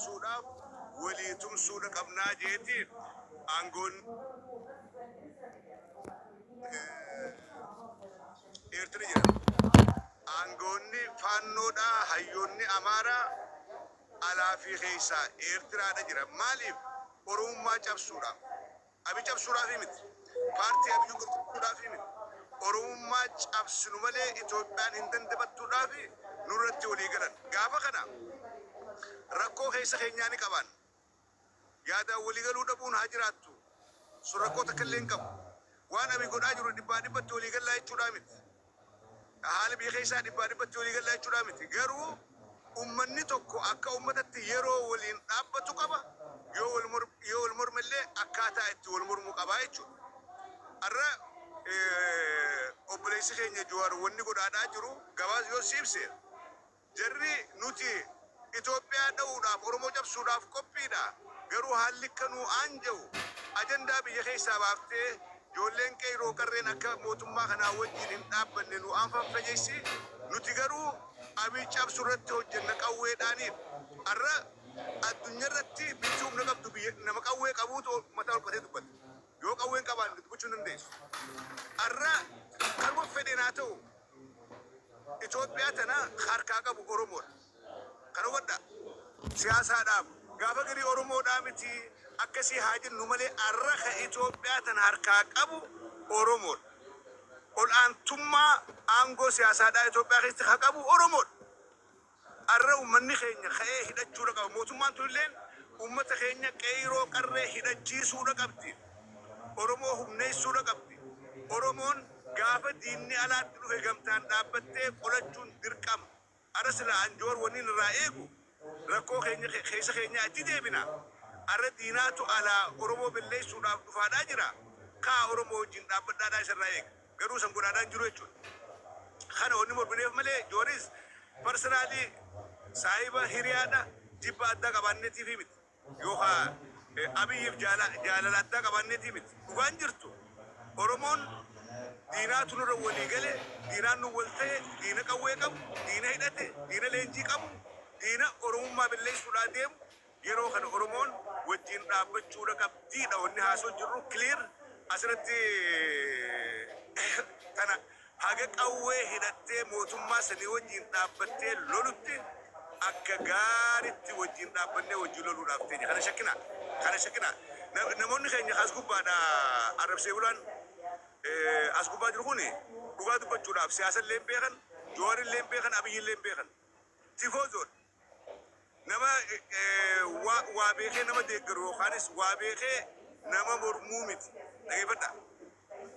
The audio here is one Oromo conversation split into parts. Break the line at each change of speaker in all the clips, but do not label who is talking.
cabsuudhaaf walii tumsuudha qabnaa jeeti aangoon Eertira jedhama. Aangoonni Faannoodhaa, hayyoonni Amaaraa alaa fi keessaa Eertiraadha jira. Maaliif? Oromummaa cabsuudhaaf. Abiy cabsuudhaafii miti. Paartii Abiyyuu gurguruudhaafii miti. Oromummaa cabsinu malee Itoophiyaan hin dandamattuudhaafi nurratti walii galan. Gaafa kana rakkoo keessa keenyaa ni qabaanna. Yaadaan walii galuu dhabuun haa jiraattu. Sun rakkoo takka illee hin qabu. Waan Abiy godhaa jiru dhibbaa dhibbatti walii gallaa jechuudhaa miti. Haala biyya keessaa dhibbaa dhibbatti walii gallaa jechuudhaa miti. Garuu ummanni tokko akka ummatatti yeroo waliin dhaabbatu qaba. Yoo wal mor yoo wal morme illee akkaataa itti wal mormu qabaa jechuudha. Har'a obboleessi keenya Jawaar wanni godhaadhaa jiru gabaas yoo si ibse, jarri nuti Itoophiyaa dha'uudhaaf, Oromoo cabsuudhaaf qophiidha. Garuu haalli akka nuu aanja'u ajandaa biyya keessaa baaftee ijoolleen qeeyroo qarreen akka mootummaa kanaa wajjiin hin dhaabbanne nu aanfanfajeessi. Nuti garuu Abiy cabsu irratti hojjenna qawweedhaaniidha. Har'a addunyaa irratti biyyi humna qabdu biyya nama qawwee qabuutu mataa ol qabatee dubbata. Yoo qawwee hin qabaanne dubbachuu hin dandeessu. Har'a kanuma fedheen haa ta'u, Itoophiyaa tana harkaa qabu Oromoodha. Kana hubadhaa. Siyaasaadhaaf gaafa garii Oromoodhaa miti akkasii haa jennu malee har'a ka Itoophiyaa tana harkaa qabu Oromoodha. Ol aantummaa aangoo siyaasaadhaa Itoophiyaa keessatti ka qabu Oromoodha. Arra ummanni keenya ka'ee hidhachuudha qaba. Mootummaan tunilleen ummata keenya qeeyroo qarree hidhachiisuudha qabdi. Oromoo humneessuudha qabdi. Oromoon gaafa diinni alaatti dhufe gamtaan dhaabbattee qolachuun dirqama. Arra silaa an Jawar wannin irraa eegu rakkoo keenya keessa keenyaa itti deebina. Arra diinaatu alaa Oromoo belleessuudhaaf dhufaadhaa jira. Ka'aa Oromoo wajjin dhaabbadhaadhaa isarraa eega. Garuu san godhaadhaa hin jiru jechuudha. Kana wanni mormineef malee Jawaris personally saahiba hiriyaadha, jibba addaa qabaanneetiifii miti. Yookaa Abiyyiif jaalala addaa qabaanneetii miti. Dhugaan jirtu Oromoon diinaatu nurra walii gale, diinaan nu wal ta'e, diina qawwee qabu, diina hidhate, diina leenjii qabu, diina Oromummaa balleessuudhaa deemu. Yeroo kana Oromoon wajjiin dhaabbachuudha qabdiidha wanni haasoo jirru clear asirratti tana. Haga qawwee hidhattee mootummaa sanii wajjiin dhaabbattee lolutti akka gaaritti wajjiin dhaabbannee wajjiin loluudhaaf teenya. Kana shakkina, kana shakkina. Namoonni keenya as gubbaadha arrabsee bulaan as gubbaa jiru kuni dhugaa dubbachuudhaaf siyaasa illee hin beekan, Jawaar illee hin beekan, Abiyyi illee hin beekan. Tifoozoodha. Nama waa beekee nama deeggaru yookaanis waa beekee nama mormuu miti. Dhageeffadhaa.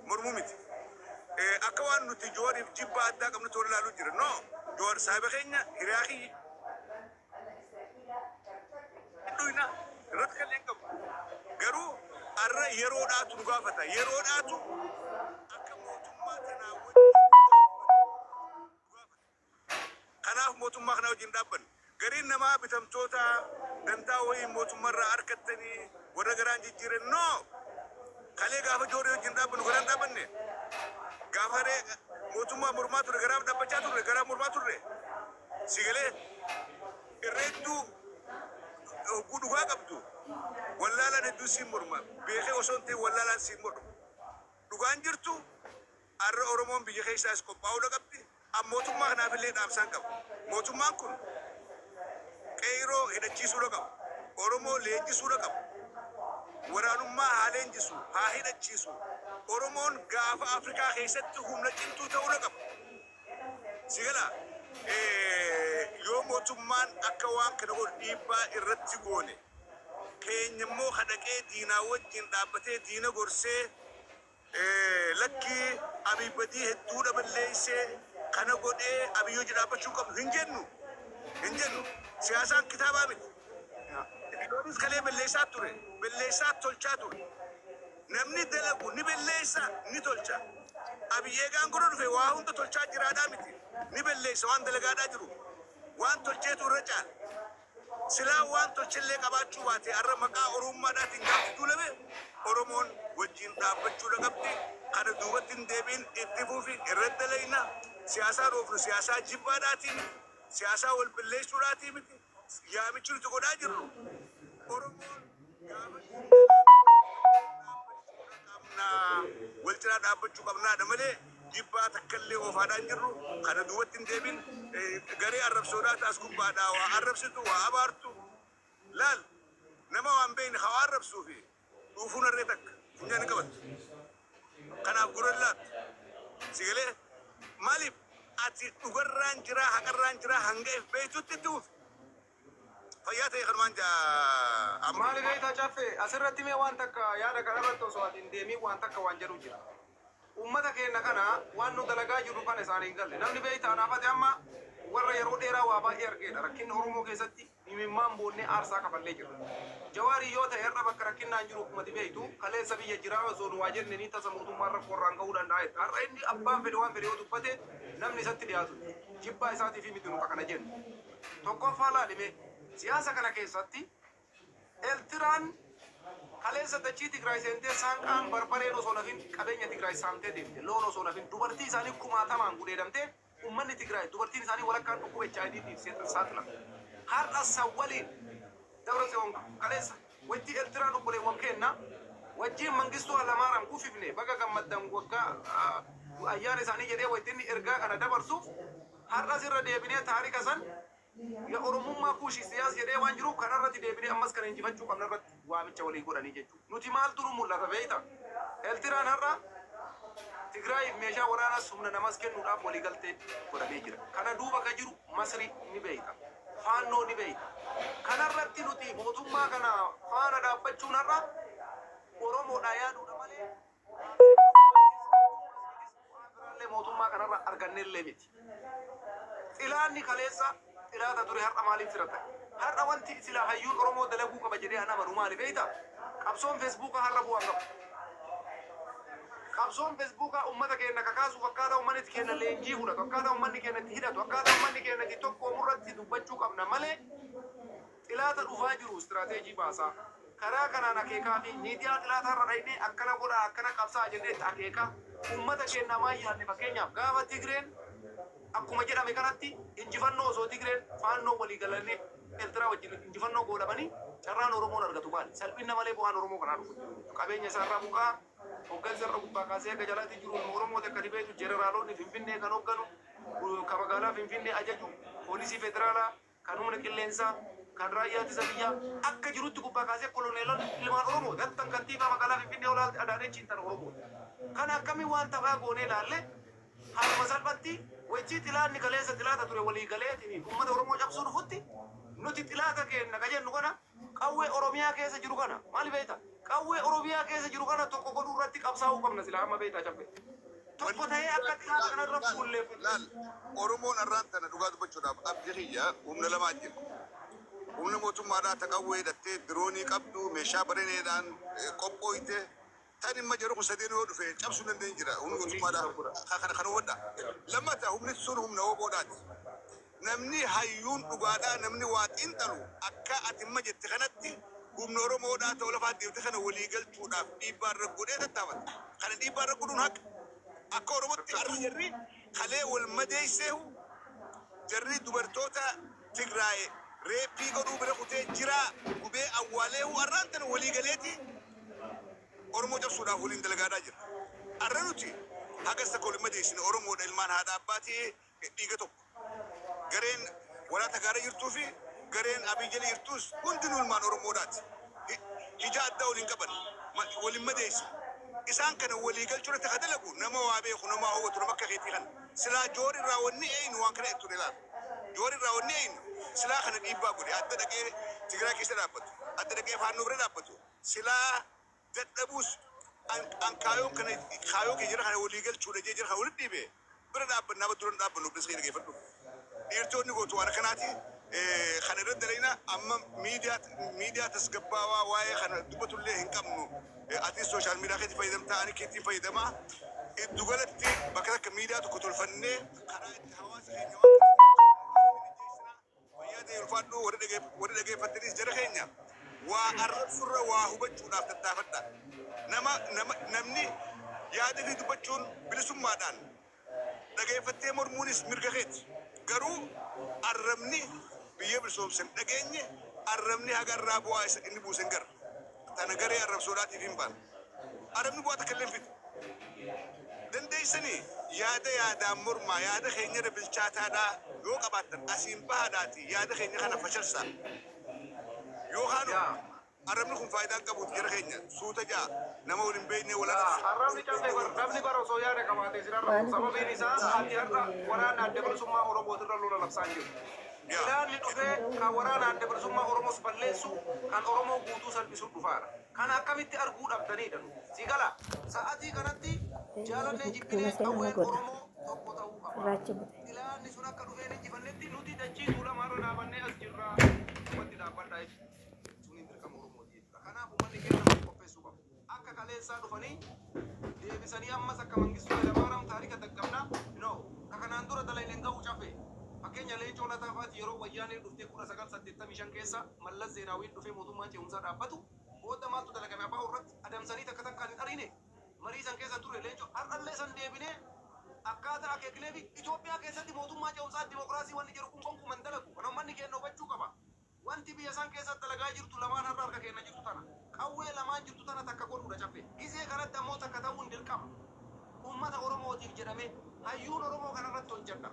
Mormuu miti. Akka waan nuti Jawaariif jibba addaa qabnutti warra ilaaluu jira. No! Jawaar saahiba keenya, hiriyaa kiyya. Dhuyna rakkoo illee hin qabu. Garuu har'a yeroodhaatu nu gaafata. Yeroodhaatu akka mootummaa tanaa wajjin dhaabbannu nu gaafata. Kanaaf mootummaa kana wajjin dhaabbanne. Gariin namaa bitamtoota dantaa wayii mootummarraa arkattanii warra garaan jijjiiran. No! Kalee gaafa Joorii wajjin dhaabbannu garaan dhaabbanne. Gaafa haree mootummaa mormaa ture garaaf dhaabbachaa turre, garaa mormaa turre. Si galee irra hedduu hogguu dhugaa qabdu wallaalaan hedduun siin morma. Beekee osoo hin ta'in wallaalaan siin morma. Dhugaan jirtu arra Oromoon biyya keessaas qophaa'uudha qabdi. An mootummaa kanaafillee dhaamsaan qaba. Mootummaan kun qeeyroo hidhachiisuudha qaba. Oromoo leenjisuudha qaba. Waraanummaa haa leenjisu, haa hidhachiisu. Oromoon gaafa Afrikaa keessatti humna cimtuu ta'uudha qaba. Si galaa? Yoo mootummaan akka waan kana godhu dhiibbaa irratti goone, keenya immoo ka dhaqee diinaa wajjin dhaabbatee diina gorsee, Lakkii, Abiy badii hedduudha balleessee, kana godhee, Abiy hojii dhaabbachuu hin qabnu hin jennu. Hin jennu. Siyaasaan kitaabaa miti. Yoonis kalee balleessaa ture. Balleessaa tolchaa ture. Namni dalagu ni balleessa, ni tolcha. Abiy eegaan godhu dhufe waa hunda tolchaa jiraadhaa miti. Ni balleessa waan dalagaadhaa jiru. Waan tolcheetu irra caala. Silaa waan tolchellee qabaachuu baatee arra maqaa Oromummaadhaatiin gaafti duulame Oromoon wajjiin dhaabbachuudha qabdi. Kana duubatti hin deebi'in, itti fufi, irratti dalayna. Siyaasaan oofnu siyaasaa jibbaadhaatii miti. Siyaasaa wal balleessuudhaatii miti. Yaamichi nuti godhaa jirru, Oromoon gaafa qabnaa, wal cinaa dhaabbachuu qabnaadha malee jibbaa takkallee oofaadhaan jirru. Kana duubatti hin deebin. Garee arrabsoodhaa taas gubbaadhaa waa arrabsitu, waa abaartu, laal, nama waan beekne haa arrabsuu fi dhuufuun harree takka funyaan hin qabattu. Kanaaf gurra laattu sigalee. Maaliif ati dhugarraan jiraa, haqarraan jiraa, hanga if beektutti itti fufi. Fayyaa ta'e kanumaan jaa.
Maali beektaa Caffee, asirratti mee waan takka yaada kanarratti osoo ati hin deemin waan takka waan jedhu jira. Uummata keenya kana waan nu dalagaa jirru kana isaanii hin galle. Namni beektaa anaafate amma warra yeroo dheeraa waa baay'ee argeedha. Rakkinni Oromoo keessatti imimmaan boonnee aarsaa kafallee jira. Jawaarii yoo ta'e har'a bakka rakkinnaan jiru, akkuma ati beektu, kaleessa biyya jiraa osoo nu waa jenne ni tasa mootummaan rakkoo irraan ga'uu danda'a jetta. Har'a inni abbaan fedhe waan fedhe yoo dubbate namni isatti dhiyaatu jibbaa isaatiif miti nu kana jennu. Tokkoffaa laalime, siyaasa kana keessatti Eltiraan kaleessa dachii Tigraay seentee saanqaan barbareen osoo nafin qabeenya Tigraay saamtee deemte. Loon osoo nafin, dubartii isaanii kumaatamaan gudeedamtee, uummanni Tigraay dubartiin isaanii walakkaan dhukkuba HIVtiif saaxilamte. Har'a san waliin Dabra Tsiyoon kaleessa wajji Eltiraan obboleewwan keenna wajjin Mangistuu Hayilamaariyaam kufifne, baga gammaddan waggaa ayyaana isaanii jedhee wajji inni ergaa kana dabarsuuf, har'as irra deebinee taarika san ya Oromummaa kuushi siyaas jedhee waan jiruuf, kanarratti deebinee ammas kana injifachuu qabna irratti waamicha walii godhanii jechuudha. Nuti maaltu nu mul'ata beekta? Eltiraan har'a Tigraayiif meeshaa waraanaas humna namas kennuudhaaf walii galtee godhamee jira. Kana duuba ka jiru Masri ni beekta. Faannoo ni beekta. Kanarratti nuti mootummaa kana faana dhaabbachuun har'a Oromoodhaa yaaduudha malee biraallee mootummaa kanarra argannellee miti. Xilaanni kaleessa xilaata ture har'a maaliif fira ta'e? Har'a wanti sila hayyuun Oromoo dalaguu qaba jedhee an amanu maali beektaa? Qabsoon Feesbuukaa har'a bu'aa qabu. Qabsoon Feesbuukaa uummata keenya kakaasuuf, akkaataa uummanni keenya leenjii fudhatu, akkaataa uummanni keenya itti hidhatu, akkaataa uummanni keenya itti tokkoomu irratti dubbachuu qabna malee xilaata dhufaa jiru istiraateejii baasaa. Karaa kanaan akeekaa fi miidiyaa xilaataa irra dhaynee akkana godhaa, akkana qabsaa jennee itti akeekaa uummata keenya maa yaadne. Fakkeenyaaf, gaafa Tigreen akkuma jedhame kanatti injifannoo, osoo Tigreen Faannoo walii galanii Eertiraa wajjin injifannoo goolabanii, carraan Oromoon argatu maali? Salphina malee bu'aan Oromoo kanaa dhufu. Qabeenya isaarraa buqaa, hoggansa irra gubbaa kaasee akka jalaatti jiru Oromoo takka dhibeetu, jeneraalonni Finfinnee kan hogganu, kan magaalaa Finfinnee ajaju, poolisii federaalaa, kan humna qilleensaa, kan raayyaa ittisa biyyaa akka jirutti gubbaa kaasee koloneelonni ilmaan Oromoo dattan, kantiibaa magaalaa Finfinnee olaalti Adaanechi intal Oromooti. Kana akkamiin waan taphaa goonee ilaalle haaluma salphatti wajjii xilaanni kaleessa xilaata ture walii galeetiin uummata Oromoo cabsuu dhufutti, nuti xilaata keenna ka jennu kana, qawwee Oromiyaa keessa jiru kana, maali beekta, qawwee Oromiyaa keessa jiru kana tokko godhuu irratti qabsaa'uu qabna sila amma, beektaa Caffee, tokko ta'ee akka xilaata kanarra fuulleeffatu.
Laal, Oromoon arraan tana dhugaa dubbachuudhaaf, abdi kiyya, humna lamaa jira. Humna mootummaadhaa ta qawwee hidhattee, diroonii qabdu, meeshaa bareedeedhaan qophooyte, tan imma jedhu kun sadeen yoo dhufe cabsuu dandeenye jira. Humni mootummaadhaa kana kana hubadha. Lammata, humni sun humna woboodhaati. Namni hayyuun dhugaadhaa, namni waa xiinxalu, akka ati imma jette kanatti humna Oromoodhaa ta'u lafaa deemte kana walii galchuudhaaf dhiibbaa irra godhee tattaafata. Kana dhiibbaa irra godhuun haqa. Akka Oromootti arra jarri kalee wal madeesseehu, jarri dubartoota Tigraay rape godhuu bira kutee jira gubee awwaaleehu, arraan tana walii galeeti Oromoo cabsuudhaaf waliin dalagaadhaa jira. Arra nuti hagas takka waliin madeessine. Oromoodha, ilmaan haadha abbaatii, dhiiga tokko. Gareen walaata gaara jirtuu fi gareen Abiy jala jirtus hundinuu ilmaan Oromoodhaati. Ija addaa waliin qaban, waliin madeessu. Isaan kana walii galchuu irratti ka dalagu nama waa beeku, nama waa hubatu, nama akka keetii kana. Silaa Joor irraa wanni eeynu waan kana ture laata. Joor irraa wanni eeynu silaa kana dhiibbaa godhe, adda dhaqee Tigraay keessa dhaabbatu, adda dhaqee Faannoo bira dhaabbatu. Silaa dadhabuus an kaayoon kana, kaayoo kee jira kana walii galchuudha jee jira kana walitti dhiibe bira dhaabbannaa ba duran dhaabbannu. Obboleessa kee dhageeffadhu. Dhiirtonni gootu waan akkanaati. Kana irratti dalayna. Amma miidiyaa tasgabbaawaa waa'ee kana dubbatullee hin qabnu. Atis social media keetti fayyadamtaa, ani keettiin fayyadamaa. Iddu galatti bakka takka miidiyaa tokko tolfannee karaa itti hawaasa keenya waan kana hubachiifnu. Fayyaa ta'e, ulfaadhu. Warri dhageeffattanis, jara keenya, waa arrabsurra waa hubachuudhaaf tattaafadha. Nama namni yaada fi dubbachuun bilisummaadhaan dhageeffattee mormuunis mirga keeti. Garuu arrabni Biyya bilisoomsan dhageenye, arrabni hagarraa bu'aa isa inni buusen gara. Tana garee arrabsoodhaatiif hin baane. Arrabni bu'aa takka illee hin fidu. Dandeessanii yaada yaadaan mormaa, yaada keenya irra bilchaataadhaa yoo qabaattan asiin bahaadhaati yaada keenya kana fashalsaa. Yookaan arrabni kun faayidaa hin qabuuti, jara keenya suuta ja'a nama wal hin beekne wal arrabsu.
Arrabni cabee bar namni bara osoo yaada qabaate sin arrabsu. Sababiin isaa ati har'a waraana Adda Bilisummaa Oromootirra lola labsaa jiru. Ilaalli dhufee kan waraana Adda Bilisummaa Oromoos balleessu, kan Oromoo guutuu salphisu dhufaara. Kana akkamitti arguu dhabdanidha nu. Si gala sa'atii kanatti jaalannee jibbinee qawween Oromoo tokko ta'uu qaba. Ilaalli sun akka dhufeen injifannetti nuti dachii Tuulamaarra dhaabannee as jirra. Wanti dhaabbadhaa jechuun dirqama Oromooti jechuudha. Kanaaf uummanni keenya wal qopheessuu qabu. Akka kaleessaa dhufanii deebisanii ammas akka Mangistuu Hayilamaariyaam taarika daggabna, no, ka kanaan dura dalayne hin ga'u cafe. Fakkeenya Leencoo Lataa fa'aati yeroo Wayyaaneen dhuftee 1985 keessa Mallas Zeenaawiin dhufee mootummaa ce'umsaa dhaabbatu booda maaltu dalagame? Abbaa irratti adamsanii takka takkaan hin ariine. Marii san keessa ture Leencoo. Har'allee san deebinee akkaataa akeeknee fi Itoophiyaa keessatti mootummaa ce'umsaa dimokiraasii wanni jedhu kun gonkumaa hin dalagu. Kana uummanni keenya hubachuu qaba. Wanti biyya san keessatti dalagaa jirtu lamaan har'a harka keenya jirtu tana. Qawwee lamaan jirtu tana takka godhuudha cafe. Gizee kanatti ammoo takka ta'uun dirqama. Uummata Oromootiif jedhamee hayyuun Oromoo kanarratti hojjedha.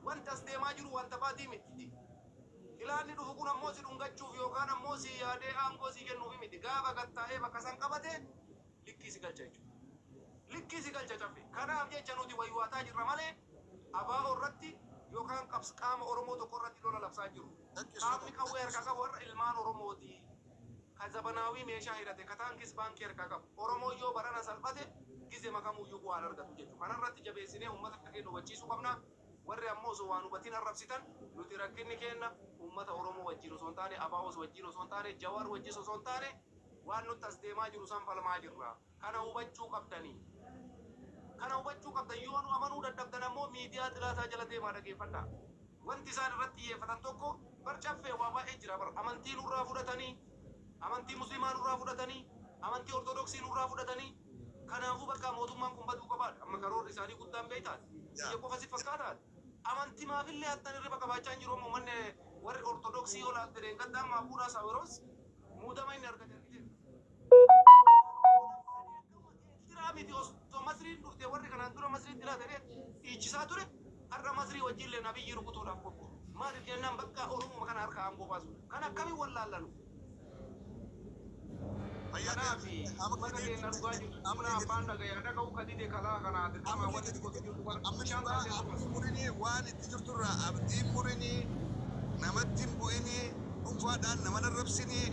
Wanti as deemaa jiru wanta baatii miti. Ilaalli dhufu kun ammoo si dhungachuuf yookaan ammoo si yaadee aangoo si kennuuf miti. Gaafa gattaa'ee bakka san qabate likkii si galcha jechuudha. Likkii si galcha cafe. Kanaaf jecha nuti waywaataa jirra malee ABO irratti yookaan qaama Oromoo tokko irratti lola labsaa jiru. Qaamni qawwee harkaa qabu har'a ilmaan Oromooti. Ka zabanaawii meeshaa hidhate, ka taankis baankii harkaa qabu. Oromoo yoo barana salphate gize makamuyyuu bu'aan argatu jechuudha. Kanarratti jabeessinee uummata keenya hubachiisuu qabna. Warri ammoo osoo waan hubatiin arrabsitan, nuti rakkinni keenya uummata Oromoo wajjin osoo hin taane, ABOs wajjin osoo hin taane, Jawaar wajjin osoo hin taane, waan nutti as deemaa jiru san falmaa jirra. Kana hubachuu qabdanii. Kana hubachuu qabdan. Yoo nu amanuu dadhabdan ammoo miidiyaa xilaataa jala deemaa dhageeffadhaa. Wanti isaan irratti xiyyeeffatan tokko bar caffee waa baay'ee jira bar. Amantii nurraa fudhatanii, amantii Musliimaa nurraa fudhatanii, amantii Ortodoksii nurraa fudhatanii. Kanaafuu bakka mootummaan kun baduu qabaadha. Amma karoorri isaanii guddaan beektaati. Biyya qofa si fakkaataati. Amantii maafillee hattan hirriba qabaachaa hin jiru ammoo manni warri Ortodoksii yoo laalte deeggadda amma Abuunaa Saawiroos muudama inni argate argiteera. Eertiraa miti, osoo Masriin dhufte warri kanaan dura Masriitti laatanii dhiichisaa ture har'a Masrii wajjillee Nabiyyi rukutuudhaaf qophoo. Maaliif jennaan bakka Oromoo kana harka aangoo baasu. Kan akkamiin wallaallanu? Kanaaf uummata keenya dhugaa jirtu humna abbaan dhagaya dhaga'u kadide kalaa kana dirqama wanti gosa jirtu kana bishaan taatee soqosu.
Murinii waan itti jirturraa abdiin murinii, namatti hin bu'inii, dhuunfaadhaan nama arrabsinii,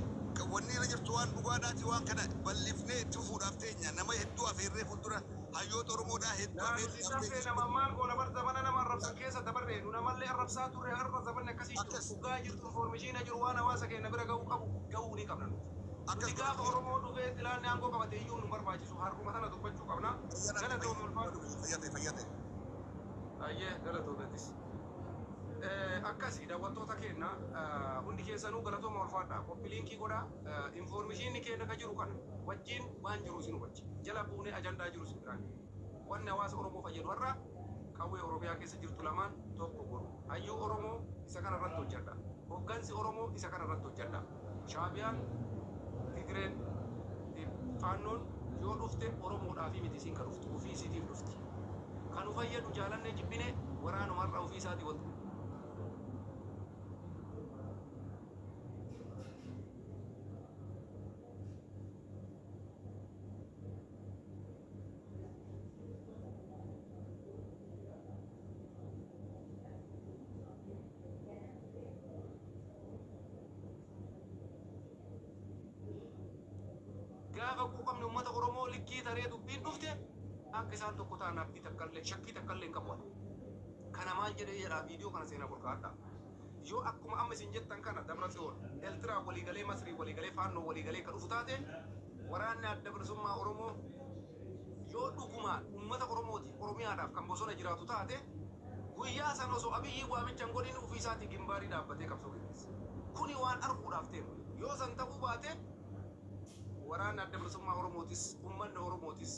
wanni irra jirtu waan dhugaadhaati. Waan kana bal'ifnee itti fufuudhaaf teenya nama hedduu afeerree fuuldura hayyoota Oromoodhaa hedduu
Yaa nuti
afeerree
caffee nama maal goona bar, zamana nama arrabsan keessa dabarre, nu namallee arrabsaa turre, har'a zamanni akkasii jiru. Dhugaa jirtu, information jiru, waan hawaasa keenya bira ga'uu qabu ga'uu ni qabna nuti. Nuti gaafa Oromoo dhufee xilaanni aangoo qabate iyyuu nu barbaachisu har'uma tana dubbachuu qabna. Galatoomii, ulfaatu.
Fayyate, fayyate.
Ayyee, galatoometis. Akkasi daawwattoota keenya hundi keessanuu galatooma, ulfaadha. Copy link godhaa. Informationni keenya ka jiru kana wajjin waan jiru isin hubachi. Jala buunee ajandaa jiru isin biraan. Wanni hawaasa Oromoo fayyadu har'a qawwee Oromiyaa keessa jirtu lamaan tokko godhu. Hayyuu Oromoo isa kana irratti hojjedha. Hoggansi Oromoo isa kana irratti hojjedha. Shaabiyaan, Tigreen, Faannoon yoo dhufte Oromoodhaaf miti isiin ka dhuftu, ofii isiitiif dhufti. Kan nu fayyadu jaalannee jibbine waraanuma har'a ofii isaatii wal gaafa quuqamni uummata Oromoo likkii taree dubbiin dhufte akka isaan tokko ta'an abdii takkallee shakkii takkallee hin qabu. Kana maal jedhee jedhaa, viidiyoo kana seenaa bolkaadha. Yoo akkuma amma isin jettan kana Dabra Tsiyoon Eltiraa waliigalee, Masrii waliigalee, Faannoo waliigalee ka dhufu taate, waraanni Adda Bilisummaa Oromoo yoo dhugumaan uummata Oromooti Oromiyaadhaaf kan bosona jiraatu taate, guyyaa san osoo Abiyyi waamicha hin godhin ofii isaatii gimbaarii dhaabbatee qabsoo geggeessa. Kuni waan arguudhaaf deemu. Yoo san ta'uu baate waraanni Adda Bilisummaa Oromootis, uummanni Oromootis,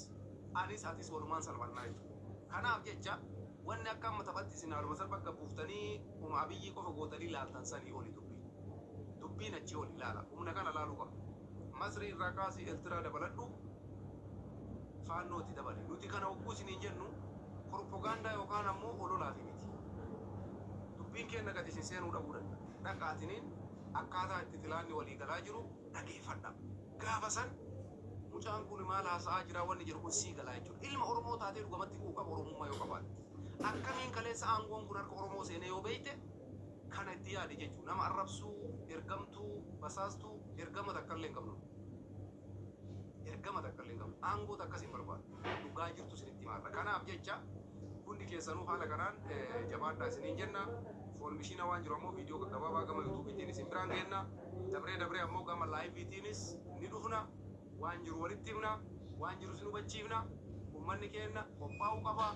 anis atis walumaan salphannaa jechuudha. Kanaaf jecha Wanni akka amma taphatti isin haaluma salphaa gabbuuftanii uma Abiyyii qofa gootanii laaltan sanii oli dubbiin. Dubbiin achii oli ilaala. Humna kana laaluu qabna. Masrii irraa kaasii Eltiraa dabaladhu, Faannootti dabale. Nuti kana hogguu isiniin jennu propagaandaa yookaan ammoo ololaafi miti. Dubbiin keenya gadi isin seenuu dhabuu danda'a. Dhaqaatiniin akkaataa itti tilaanni walii galaa jiru dhageeffadha. Gaafa san mucaan kun maal haasa'aa jira wanni jedhu kun sii galaa jechuudha. Ilma Oromoo taatee dhugamatti quuqama Oromummaa yoo qabaatte. Akkamiin kaleessa aangoon kun harka Oromoo seenee yoo beekte, kana itti yaade jechuudha. Nama arrabsuu, ergamtuu, basaastuu, ergama takka illee hin qabnu. Ergama takka illee hin qabnu. Aangoo takkas hin barbaadu. Dhugaa jirtu isinitti himaadha. Kanaaf jecha hundi keessanuu haala kanaan jabaadhaa isiniin jenna. Foolmishiina waan jiru ammoo viidiyoo gaggabaabaa gama YouTubeiitiin isin biraan geenna. Dabree dabree ammoo gama liveiitiinis ni dhufna. Waan jiru walitti himna. Waan jiru isin hubachiifna. Uummanni keenya qophaa'uu qaba.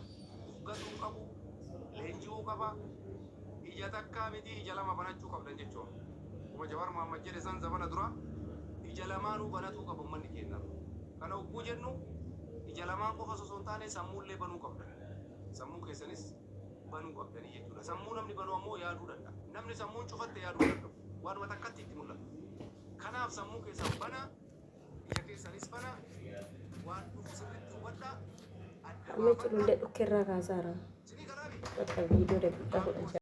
Uf gatuu qabu. Leenji'uu qaba. Ija takkaa miti, ija lama banachuu qabdan jechuudha. Kuma Jawaar Muhammad jedhe san zamana dura, ija lamaanuu banatuu qaba uummanni keenya. Kana hogguu jennu ija lamaan qofa osoo hin taane sammuullee banuu qabdan. Sammuu keessanis banuu qabdanii jechuudha. Sammuu namni banuu ammoo yaaduu danda'a. Namni sammuun cufatte yaaduu hin danda'u. Waanuma takkatti itti mul'ata. Kanaaf sammuu keessan banaa, ija keessanis banaa, waan dhufu sirriitti hubadhaa, adda
Amma
baafadhaa.
culullee dhukkeerraa kaasaara.
Isinii galaabi.
Bakka viidiyoo daqiiqaa 16.